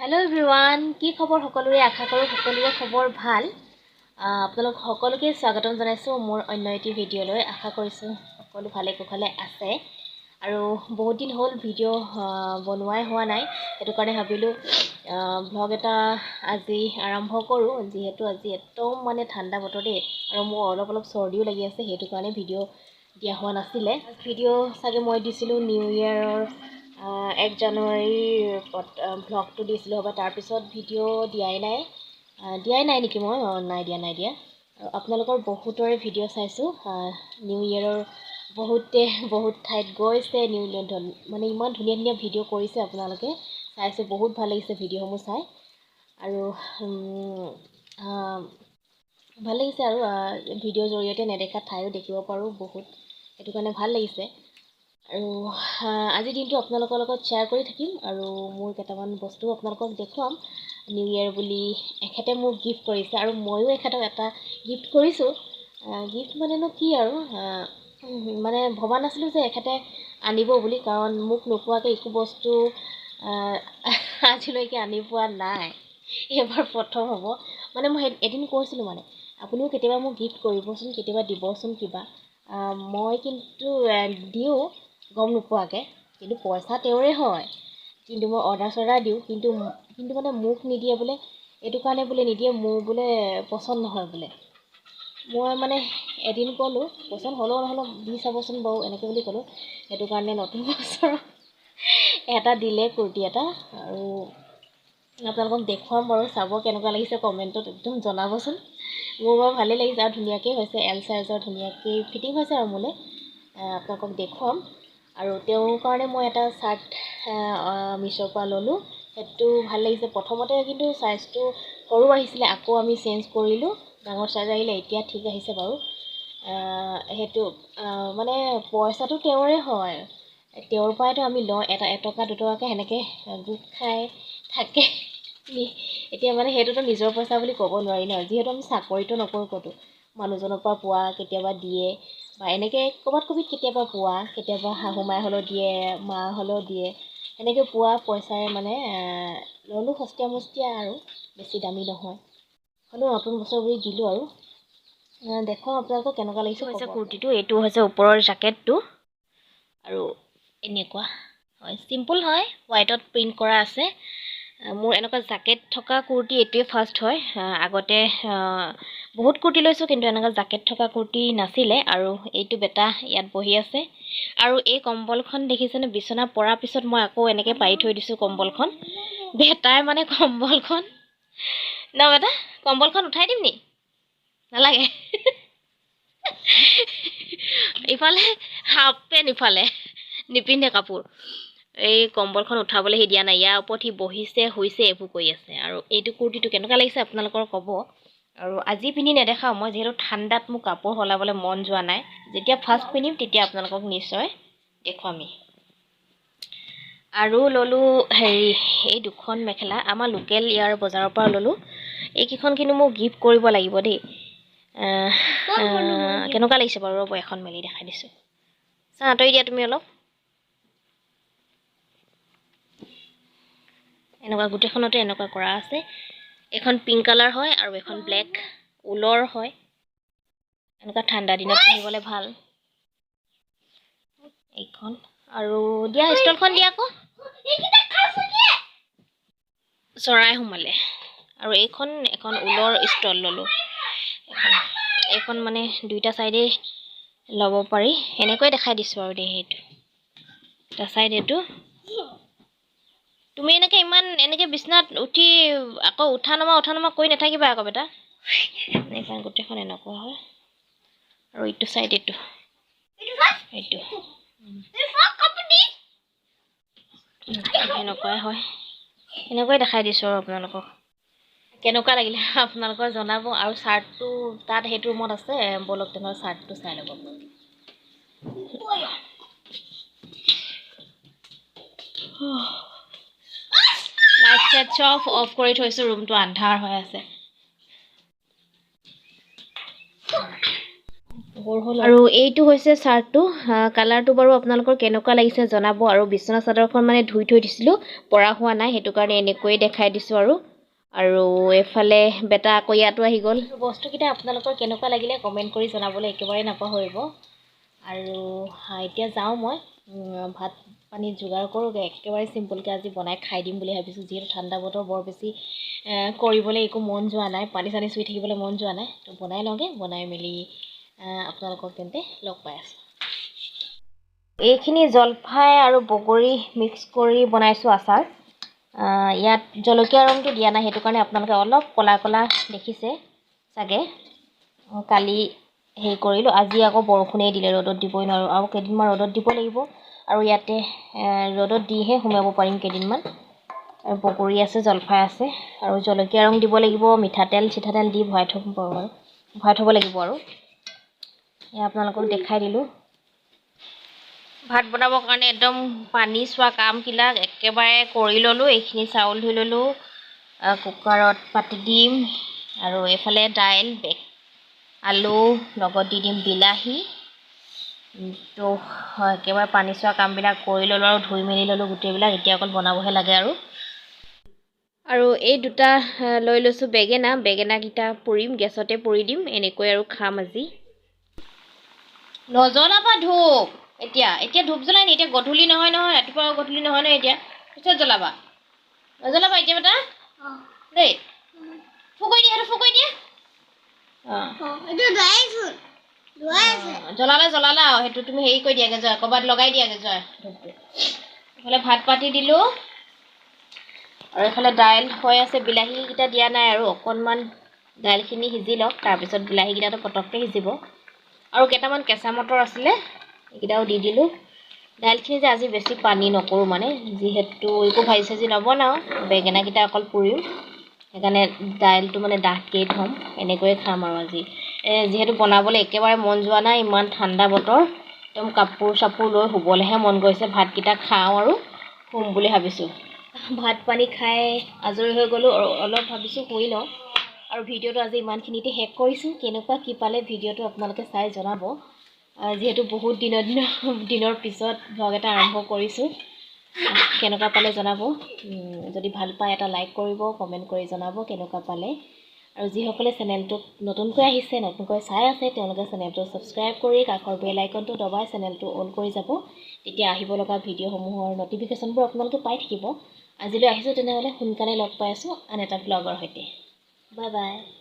Hello' everyone, কি খবৰ সকলোৰে? আশা কৰোঁ সকলোৰে খবৰ ভাল। আপোনালোক সকলোকে স্বাগতম জনাইছোঁ মোৰ অন্য এটি ভিডিঅ'লৈ। আশা কৰিছোঁ সকলো ভালে কুশলে আছে। আৰু বহুত দিন হ'ল ভিডিঅ' বনোৱাই হোৱা নাই, সেইটো কাৰণে ভাবিলোঁ ভ্লগ এটা আজি আৰম্ভ কৰোঁ। যিহেতু আজি একদম মানে ঠাণ্ডা বতৰ দেই, আৰু মোৰ অলপ অলপ চৰ্দিও লাগি আছে, সেইটো কাৰণে ভিডিঅ' দিয়া হোৱা নাছিলে। ভিডিঅ' চাগে মই দিছিলোঁ নিউ ইয়েৰৰ 1 জানুৱাৰীৰ ভ্লগটো দিছিলোঁ হ'ব, তাৰপিছত ভিডিঅ' দিয়াই নাই। দিয়াই নাই নেকি মই? অঁ, নাই দিয়া, নাই দিয়া। আৰু আপোনালোকৰ বহুতৰে ভিডিঅ' চাইছোঁ, নিউ ইয়েৰৰ বহুতে বহুত ঠাইত গৈছে, নিউ ইয়েৰ মানে ইমান ধুনীয়া ধুনীয়া ভিডিঅ' কৰিছে আপোনালোকে, চাইছোঁ, বহুত ভাল লাগিছে ভিডিঅ'সমূহ চাই। আৰু ভাল লাগিছে আৰু ভিডিঅ'ৰ জৰিয়তে নেদেখা ঠাইও দেখিব পাৰোঁ বহুত, সেইটো কাৰণে ভাল লাগিছে। আৰু আজিৰ দিনটো আপোনালোকৰ লগত শ্বেয়াৰ কৰি থাকিম আৰু মোৰ কেইটামান বস্তু আপোনালোকক দেখুৱাম। নিউ ইয়েৰ বুলি এখেতে মোক গিফ্ট কৰিছে আৰু ময়ো এখেতক এটা গিফ্ট কৰিছোঁ। গিফ্ট মানেনো কি আৰু, মানে ভবা নাছিলোঁ যে এখেতে আনিব বুলি, কাৰণ মোক নোকোৱাকৈ একো বস্তু আজিলৈকে আনি পোৱা নাই, এইবাৰ প্ৰথম হ'ব। মানে মই এদিন কৈছিলোঁ, মানে আপুনিও কেতিয়াবা মোক গিফ্ট কৰিবচোন, কেতিয়াবা দিবচোন কিবা। মই কিন্তু দিওঁ গম নোপোৱাকৈ, কিন্তু পইচা তেওঁৰে হয়, কিন্তু মই অৰ্ডাৰ চৰ্ডাৰ দিওঁ, কিন্তু মানে মোক নিদিয়ে বোলে, এইটো কাৰণে বোলে নিদিয়ে, মোৰ বোলে পচন্দ নহয় বোলে। মই মানে এদিন ক'লোঁ, পচন্দ হ'লেও নহ'লেও দি চাবচোন বাৰু, এনেকৈ বুলি ক'লোঁ। সেইটো কাৰণে নতুন বছৰ এটা দিলে কুৰ্তি এটা, আৰু আপোনালোকক দেখুৱাম বাৰু, চাব কেনেকুৱা লাগিছে কমেণ্টত একদম জনাবচোন। মোৰ বাৰু ভালেই লাগিছে আৰু ধুনীয়াকৈ হৈছে, এল চাইজৰ ধুনীয়াকৈ ফিটিং হৈছে আৰু মোলৈ, আপোনালোকক দেখুৱাম। আৰু তেওঁৰ কাৰণে মই এটা চাৰ্ট মিছ'ৰ পৰা ল'লোঁ, সেইটো ভাল লাগিছে। প্ৰথমতে কিন্তু চাইজটো সৰু আহিছিলে, আকৌ আমি চেঞ্জ কৰিলোঁ, ডাঙৰ চাইজ আহিলে, এতিয়া ঠিক আহিছে বাৰু। সেইটো মানে পইচাটো তেওঁৰে হয়, তেওঁৰ পৰাইতো আমি লওঁ, এটা এটকা দুটকাকৈ সেনেকৈ গোট খাই থাকে। এতিয়া মানে সেইটোতো নিজৰ পইচা বুলি ক'ব নোৱাৰি ন, যিহেতু আমি চাকৰিটো নকৰোঁ ক'তো, মানুহজনৰ পৰা পোৱা কেতিয়াবা দিয়ে, বা এনেকৈ ক'ৰবাত ক'বিত কেতিয়াবা পোৱা, কেতিয়াবা শাহু মায়ে হ'লেও দিয়ে, মা হ'লেও দিয়ে, সেনেকৈ পোৱা পইচাৰে মানে ল'লোঁ সস্তীয়া মস্তীয়া আৰু বেছি দামী নহয়, হ'লেও নতুন বছৰ বুলি দিলোঁ আৰু। দেখুৱাম আপোনালোকক কেনেকুৱা লাগিছে। হৈছে কুৰ্তিটো, এইটো হৈছে ওপৰৰ জেকেটটো, আৰু এনেকুৱা হয়, চিম্পুল হয়, হোৱাইটত প্ৰিণ্ট কৰা আছে। মোৰ এনেকুৱা জেকেট থকা কুৰ্তি এইটোৱে ফাৰ্ষ্ট হয়। আগতে বহুত কুৰ্তি লৈছোঁ, কিন্তু এনেকুৱা জেকেট থকা কুৰ্তি নাছিলে। আৰু এইটো বেটা ইয়াত বহি আছে। আৰু এই কম্বলখন দেখিছেনে, বিচনা পৰাৰ পিছত মই আকৌ এনেকৈ পাৰি থৈ দিছোঁ কম্বলখন। বেটাই মানে কম্বলখন ন, বেটা কম্বলখন উঠাই দিম নি? নালাগে। ইফালে হাফ পেণ্ট, ইফালে নিপিন্ধে কাপোৰ। এই কম্বলখন উঠাবলৈ সি দিয়া নাই, ইয়াৰ ওপৰত সি বহিছে, শুইছে, এইবোৰ কৰি আছে। আৰু এইটো কুৰ্তিটো কেনেকুৱা লাগিছে আপোনালোকৰ ক'ব। আৰু আজি পিন্ধি নেদেখাওঁ মই, যিহেতু ঠাণ্ডাত মোৰ কাপোৰ সলাবলৈ মন যোৱা নাই। যেতিয়া ফাৰ্ষ্ট পিন্ধিম তেতিয়া আপোনালোকক নিশ্চয় দেখুৱামেই। আৰু ল'লোঁ হেৰি এই দুখন মেখেলা, আমাৰ লোকেল ইয়াৰ বজাৰৰ পৰা ল'লোঁ। এইকেইখন কিন্তু মোক গিফ্ট কৰিব লাগিব দেই। কেনেকুৱা লাগিছে বাৰু ৰ'ব এখন মেলি দেখাই দিছোঁ। চা আঁতৰি দিয়া তুমি অলপ। এনেকুৱা গোটেইখনতে এনেকুৱা কৰা আছে। এইখন পিংক কালাৰ হয় আৰু এখন ব্লেক ঊলৰ হয়। এনেকুৱা ঠাণ্ডা দিনত পিন্ধিবলৈ ভাল এইখন। আৰু দিয়া ষ্টলখন দিয়া আকৌ, চৰাই সোমালে। আৰু এইখন এখন ঊলৰ ষ্টল ল'লোঁ। এইখন মানে দুইটা চাইডেই ল'ব পাৰি, এনেকৈয়ে দেখাই দিছোঁ আৰু দেই। সেইটো এটা চাইড, এইটো তুমি এনেকৈ ইমান এনেকৈ বিচনাত উঠি আকৌ উঠা নমা কৰি নাথাকিবা আকৌ বেটা। এইখন গোটেইখন এনেকুৱা হয়। আৰু এইটো চাইড, এইটো এইটো সেনেকুৱাই হয়। এনেকুৱাই দেখাই দিছোঁ আৰু আপোনালোকক কেনেকুৱা লাগিলে আপোনালোকৰ জনাব। আৰু চাৰ্টটো তাত সেইটো ৰুমত আছে, ব'লক তেনেহ'লে চাৰ্টটো চাই ল'ব আপোনালোকে। লাইট চাইট চব অফ কৰি থৈছোঁ, ৰুমটো আন্ধাৰ হৈ আছে। ভোৰ হ'ল। আৰু এইটো হৈছে চাৰ্টটো, কালাৰটো বাৰু আপোনালোকৰ কেনেকুৱা লাগিছে জনাব। আৰু বিচনা চাদৰখন মানে ধুই থৈ দিছিলোঁ, পৰা হোৱা নাই, সেইটো কাৰণে এনেকৈয়ে দেখাই দিছোঁ আৰু। আৰু এইফালে বেটা আকৌ ইয়াতো আহি গ'ল। বস্তুকেইটা আপোনালোকৰ কেনেকুৱা লাগিলে কমেণ্ট কৰি জনাবলৈ একেবাৰে নাপাহৰিব। আৰু এতিয়া যাওঁ মই ভাত পানী যোগাৰ কৰোঁগৈ, একেবাৰে চিম্পুলকৈ আজি বনাই খাই দিম বুলি ভাবিছোঁ। যিহেতু ঠাণ্ডা বতৰ, বৰ বেছি কৰিবলৈ একো মন যোৱা নাই, পানী চানী চুই থাকিবলৈ মন যোৱা নাই। তো বনাই লওঁগৈ, বনাই মেলি আপোনালোকক তেন্তে লগ পাই আছোঁ। এইখিনি জলফাই আৰু বগৰী মিক্স কৰি বনাইছোঁ আচাৰ। ইয়াত জলকীয়া ৰংটো দিয়া নাই, সেইটো কাৰণে আপোনালোকে অলপ ক'লা ক'লা দেখিছে চাগে। কালি হেৰি কৰিলোঁ, আজি আকৌ বৰষুণেই দিলে, ৰ'দত দিবই নোৱাৰোঁ। আৰু কেইদিনমান ৰ'দত দিব লাগিব, আৰু ইয়াতে ৰ'দত দিহে সুমিয়াব পাৰিম কেইদিনমান। আৰু বগৰী আছে, জলফাই আছে, আৰু জলকীয়া ৰং দিব লাগিব, মিঠাতেল চিঠাতেল দি ভৰাই থ'ব পাৰোঁ আৰু ভৰাই থ'ব লাগিব। আৰু এয়া আপোনালোকক দেখাই দিলোঁ। ভাত বনাবৰ কাৰণে একদম পানী চোৱা কামবিলাক একেবাৰে কৰি ল'লোঁ। এইখিনি চাউল ধুই ল'লোঁ, কুকাৰত পাতি দিম। আৰু এইফালে দাইল, আলু, লগত দি দিম বিলাহী। তো একেবাৰে পানী চোৱা কামবিলাক কৰি ল'লোঁ আৰু ধুই মেলি ল'লোঁ গোটেইবিলাক। এতিয়া অকল বনাবহে লাগে আৰু। আৰু এই দুটা লৈ লৈছোঁ বেঙেনা, বেঙেনাকেইটা পুৰিম, গেছতে পুৰি দিম, এনেকৈ আৰু খাম আজি। নজ্বলাবা ধূপ এতিয়া, এতিয়া ধূপ জ্বলাই নি? এতিয়া গধূলি নহয় নহয়, ৰাতিপুৱা গধূলি নহয় নহয়, এতিয়া পিছত জ্বলাবা, নজ্বলাবা এতিয়া বেটা দেই। ফুকৈ দিয়া, সেইটো ফুকৈ দিয়া। জ্বলালে জ্বলালা আৰু সেইটো তুমি হেৰি কৰি দিয়াগৈ যোৱা, ক'ৰবাত লগাই দিয়াগৈ যোৱা ধূপটো। এইফালে ভাত পাতি দিলোঁ, আৰু এইফালে দাইল হৈ আছে, বিলাহীকেইটা দিয়া নাই আৰু, অকণমান দাইলখিনি সিজি লওক, তাৰপিছত বিলাহীকেইটাতো পটককৈ সিজিব। আৰু কেইটামান কেঁচা মটৰ আছিলে, এইকেইটাও দি দিলোঁ। দাইলখিনি যে আজি বেছি পানী নকৰোঁ, মানে যিহেতু একো ভাজি চাজি নবনাওঁ, বেঙেনাকেইটা অকল পুৰিম, সেইকাৰণে দাইলটো মানে ডাঠকেই থ'ম, এনেকৈয়ে খাম আৰু আজি। যিহেতু বনাবলৈ একেবাৰে মন যোৱা নাই, ইমান ঠাণ্ডা বতৰ, একদম কাপোৰ চাপোৰ লৈ শুবলৈহে মন গৈছে। ভাতকেইটা খাওঁ আৰু শুম বুলি ভাবিছোঁ। ভাত পানী খাই আজৰি হৈ গ'লোঁ, আৰু অলপ ভাবিছোঁ শুই লওঁ। আৰু ভিডিঅ'টো আজি ইমানখিনিতে শেষ কৰিছোঁ। কেনেকুৱা কি পালে ভিডিঅ'টো আপোনালোকে চাই জনাব। যিহেতু বহুত দিনৰ পিছত ভ্লগ এটা আৰম্ভ কৰিছোঁ, কেনেকুৱা পালে জনাব। যদি ভাল পায় এটা লাইক কৰিব, কমেণ্ট কৰি জনাব কেনেকুৱা পালে। আৰু যিসকলে চেনেলটোক নতুনকৈ আহিছে, নতুনকৈ চাই আছে, তেওঁলোকে চেনেলটো ছাবস্ক্ৰাইব কৰি কাষৰ বেল আইকনটো দবাই চেনেলটো অন কৰি যাব, তেতিয়া আহিব লগা ভিডিঅ'সমূহৰ ন'টিফিকেশ্যনবোৰ আপোনালোকে পাই থাকিব। আজিলৈ আহিছোঁ তেনেহ'লে, সোনকালে লগ পাই আছোঁ আন এটা ভ্লগৰ সৈতে। Bye bye.